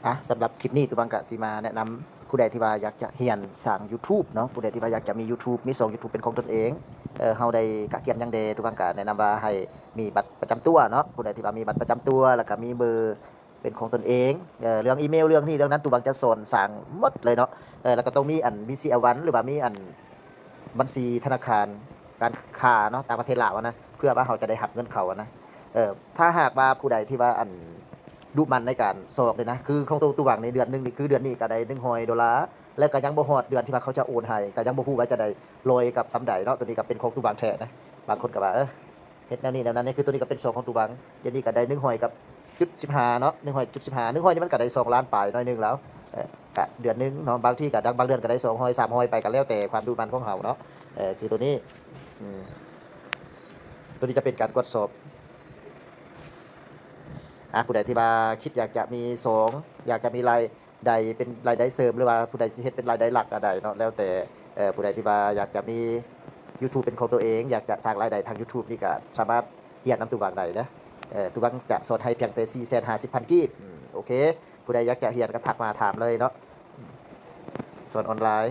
ອ່ະ ສຳລັບຄລິບນີ້ ຕູບັງກະຊິມາແນະນຳຜູ້ໃດທີ່ວ່າຢາກຈະຮຽນສ້າງ YouTube ເນາະ, ຜູ້ໃດທີ່ວ່າຢາກຈະມີ YouTube ມີຊ່ອງ YouTube ເປັນຂອງຕົນເອງ. ເອີ ເຮົາໄດ້ກະກຽມຫຍັງແດ່? ຕູບັງກະແນະນຳວ່າໃຫ້ມີບັດປະຈຳຕົວເນາະ, ຜູ້ໃດທີ່ວ່າມີບັດປະຈຳຕົວ ແລ້ວກະມີເບີເປັນຂອງຕົນເອງ. ເອີ ເລື່ອງອີເມວ ເລື່ອງນີ້ເລື່ອງນັ້ນ ຕູບັງຈະສອນສ້າງໝົດເລີຍເນາະ. ເອີ ແລ້ວກະຕ້ອງມີອັນ BCL One ຫຼືວ່າມີອັນ ບັນຊີທະນາຄານການຄ້າເນາະ ຕ່າງປະເທດລາວຫັ້ນນະ ເພື່ອວ່າເຮົາຈະໄດ້ຮັບເງິນເຂົ້າຫັ້ນນະ. ເອີ ຖ້າຫາກວ່າຜູ້ໃດທີ່ວ່າ ອັນ ດຸໝັ່ນໃນການຊອກນີ້ນະ ຄືຂອງໂຕ ຕູບັງໃນເດືອນໜຶ່ງນີ້ ຄືເດືອນນີ້ກະໄດ້ໜຶ່ງຮ້ອຍໂດລາ ແລ້ວກະຍັງບໍ່ຮອດເດືອນທີ່ວ່າເຂົາຈະໂອນໃຫ້ ກະຍັງບໍ່ຮູ້ວ່າຈະໄດ້ຮ້ອຍກັບສ່ຳໃດເນາະ. ໂຕນີ້ກະເປັນຂອງຕູບັງແທ້ນະ. ບາງຄົນກະວ່າ ເອີ ເຮັດແນວນີ້ແນວນັ້ນນີ້ ຄືໂຕນີ້ກະເປັນຊ່ອງຂອງຕູບັງ ດຽວນີ້ກະໄດ້ໜຶ່ງຮ້ອຍກັບຈຸດສິບຫ້າເນາະ ໜຶ່ງຮ້ອຍຈຸດສິບຫ້າ ໜຶ່ງຮ້ອຍນີ້ມັນກະໄດ້ສອງລ້ານປາຍໜ້ອຍໜຶ່ງແລ້ວ. ເອີ ກະເດືອນໜຶ່ງເນາະ ບາງທີກະ ບາງເດືອນກະໄດ້ສອງຮ້ອຍ ສາມຮ້ອຍໄປ ກະແລ້ວແຕ່ຄວາມດຸໝັ່ນຂອງເຮົາເນາະ. ເອີ ຄືໂຕນີ້ ອືມ ໂຕນີ້ຈະເປັນການກວດສອບ. ອ່າ ຜູ້ໃດທີ່ວ່າຄິດຢາກຈະມີຊ່ອງ ຢາກຈະມີລາຍໄດ້ເປັນລາຍໄດ້ເສີມ ຫຼືວ່າຜູ້ໃດຊິເຮັດເປັນລາຍໄດ້ຫຼັກກະໄດ້ເນາະ ແລ້ວແຕ່. ເອີ ຜູ້ໃດທີ່ວ່າຢາກຈະມີ YouTube ເປັນຂອງໂຕເອງ ຢາກຈະສ້າງລາຍໄດ້ທາງ YouTube ນີ້ກະສາມາດຮຽນນຳຕູບັງໄດ້ເດີ. ເອີ ຕູບັງຈະສອນໃຫ້ພຽງແຕ່ສີ່ແສນຫ້າສິບພັນກີບ. ອືມ ໂອເຄ ຜູ້ໃດຢາກຈະຮຽນກະທັກມາຖາມເລີຍເນາະ. ສອນອອນລາຍ